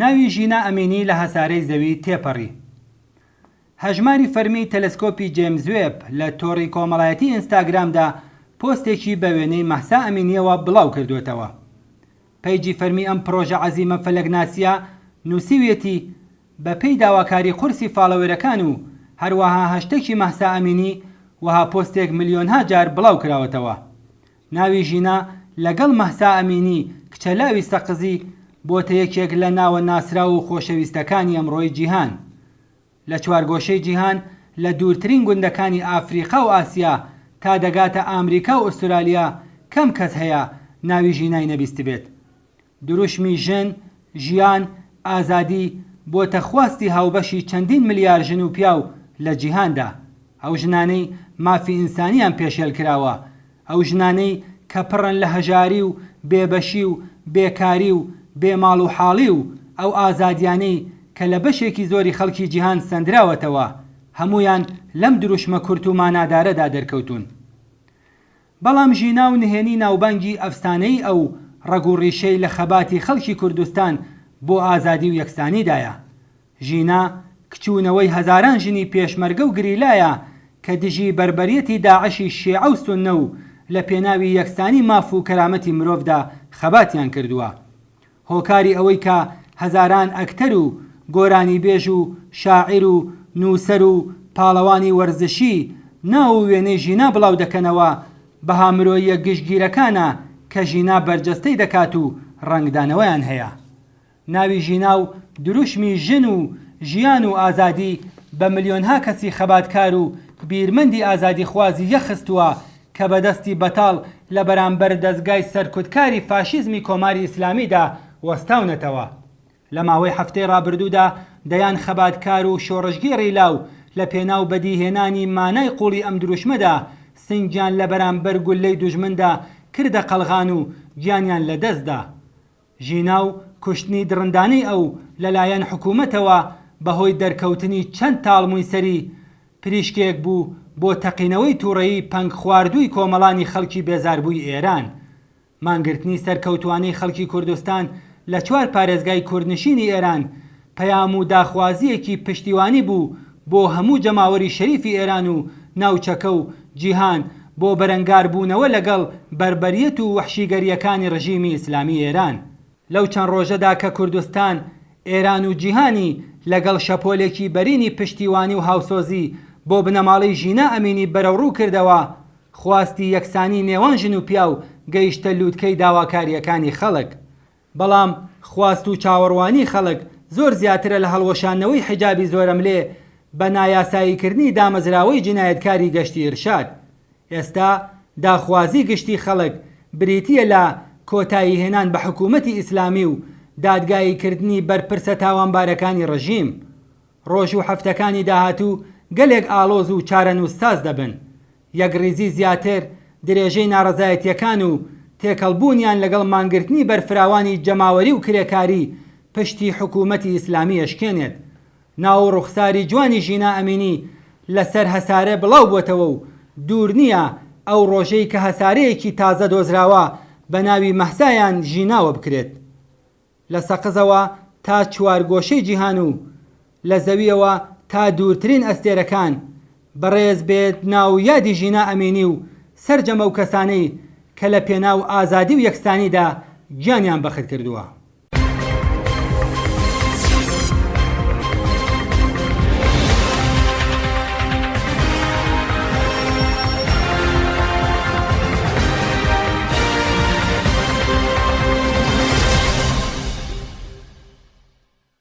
ناوی ژینا ئەمینی لە هەسارەی زەوی تێپەڕی. هەژماری فەرمی تەلەسکۆپی جەیمس وێب لە تۆڕی کۆمەڵایەتی ئینستاگرامدا پۆستێکی بە وێنەی مەهسا ئەمینییەوە بڵاوکردووەتەوە. پەیجی فەرمی ئەم پڕۆژە عەزیمە فەلەکناسییە نووسیویەتی، بەپێی داواکاری قورسی follower ەکان و هەروەها هەشتەکی مەهسا ئەمینی، وەها پۆستێک ملیۆنها جار بڵاوکراوەتەوە. ناوی ژینا لەگەڵ مەهسا ئەمینی کچە لاوی سەقزی بۆتە یەکێک لە ناوە ناسراو و خۆشەویستەکانی ئەمڕۆی جیهان. لە چوارگۆشەی جیهان لە دوورترین گوندەکانی ئافریقا و ئاسیا تا دەگاتە ئامریکا و ئوسترالیا کەم کەس هەیە ناوی ژینای نەبیستبێت. دروشمی ژن، ژیان، ئازادی بۆتە خواستی هاوبەشی چەندین ملیار ژن و پیاو لە جیهاندا. ئەو ژنانەی مافی ئینسانیان پێشێل کراوە، ئەو ژنانەی کە پڕن لە هەژاری و بێبەشی و بێکاری و بێ ماڵ و حاڵی و ئەو ئازادیانەی کە لە بەشێکی زۆری خەڵکی جیهان سەندراوەتەوە، هەموویان لەم دروشمە کورت و مانادارەدا دەرکەوتوون. بەڵام ژینا و نهێنی ناوبانگی ئەفسانەیی ئەو، ڕەگ و ڕیشەی لە خەباتی خەڵکی کوردستان بۆ ئازادی و یەکسانیدایە. ژینا کچ و نەوەی هەزاران ژنی پێشمەرگە و گریلایە کە دژی بەربەریەتی داعشی شێعە و سوننە و لە پێناوی یەکسانی ماف و کەرامەتی مرۆڤدا خەباتیان کردووە. هۆکاری ئەوەی کە هەزاران ئەکتەر و گۆرانیبێژ و شاعیر و نووسەر و پاڵەوانی وەرزشی ناو و وێنەی ژینا بڵاو دەکەنەوە، بەها مرۆییە گشتگیرەکانە کە ژینا بەرجەستەی دەکات و ڕەنگدانەوەیان هەیە. ناوی ژینا و دروشمی ژن و ژیان و ئازادی بە ملیۆنها کەسی خەباتکار و بیرمەندی ئازادیخوازی یەکخستووە کە بە دەستی بەتاڵ لە بەرامبەر دەزگای سەرکوتکاری فاشیزمی کۆماری ئیسلامیدا وەستاونەتەوە. لە ماوەی هەفتەی ڕابردوودا دەیان خەباتکار و شۆڕشگێڕی لاو لە پێناو بەدیهێنانی مانای قووڵی ئەم دروشمەدا سنگیان لە بەرامبەر گوللەی دوژمندا کردە قەڵغان و گیانیان لە دەست دا. ژینا و کوشتنی دڕندانەی ئەو لە لایەن حکوومەتەوە بە هۆی دەرکەوتنی چەند تاڵ مووی سەری، پریشکێک بوو بۆ تەقینەوەی تووڕەیی پەنگخواردووی کۆمەڵانی خەڵکی بێزاربووی ئێران. مانگرتنی سەرکەوتووانەی خەڵکی کوردستان لە چوار پارێزگای کوردنشینی ئێران، پەیام و داخوازییەکی پشتیوانی بوو بۆ هەموو جەماوەری شەریفی ئێران و ناوچەکە و جیهان بۆ بەرەنگاربوونەوە لەگەڵ بەربەریەت و وەحشیگەرییەکانی ڕژیمی ئیسلامی ئێران. لەو چەند ڕۆژەدا کە کوردستان، ئێران و جیهانی لەگەڵ شەپۆلێکی بەرینی پشتیوانی و هاوسۆزی بۆ بنەماڵەی ژینا ئەمینی بەرەوڕوو کردەوە، خواستی یەکسانی نێوان ژن و پیاو گەیشتە لووتکەی داواکارییەکانی خەڵک. بەڵام خواست و چاوەڕوانی خەڵک زۆر زیاترە لە هەڵوەشاندنەوەی حیجابی زۆرەملێ بە نایاساییکردنی دامەزراوەی جینایەتکاری گەشتی ئیرشاد. ئێستا داخوازی گشتی خەڵک بریتییە لە کۆتاییهێنان بە حکوومەتی ئیسلامی و دادگاییکردنی بەرپرسە تاوانبارەکانی ڕژیم. ڕۆژ و هەفتەکانی داهاتوو گەلێک ئاڵۆز و چارەنووسساز دەبن. یەکڕیزی زیاتر، درێژەی ناڕەزایەتییەکان و تێکەڵبوونیان لەگەڵ مانگرتنی بەرفراوانی جەماوەری و کرێکاری، پشتی حکوومەتی ئیسلامی ئەشکێنێت. ناو و ڕوخساری جوانی ژینا ئەمینی لەسەر هەسارە بڵاو بۆتەوە و دوور نییە ئەو ڕۆژەی کە هەسارەیەکی تازە دۆزراوە بە ناوی مەهسا یان ژیناوە بکرێت. لە سەقزەوە تا چوارگۆشەی جیهان و لە زەوییەوە تا دوورترین ئەستێرەکان، بەڕێز بێت ناو و یادی ژینا ئەمینی و سەرجەم ئەو کەسانەی کە لە پێناو ئازادی و یەکسانیدا گیانیان بەخت کردووە.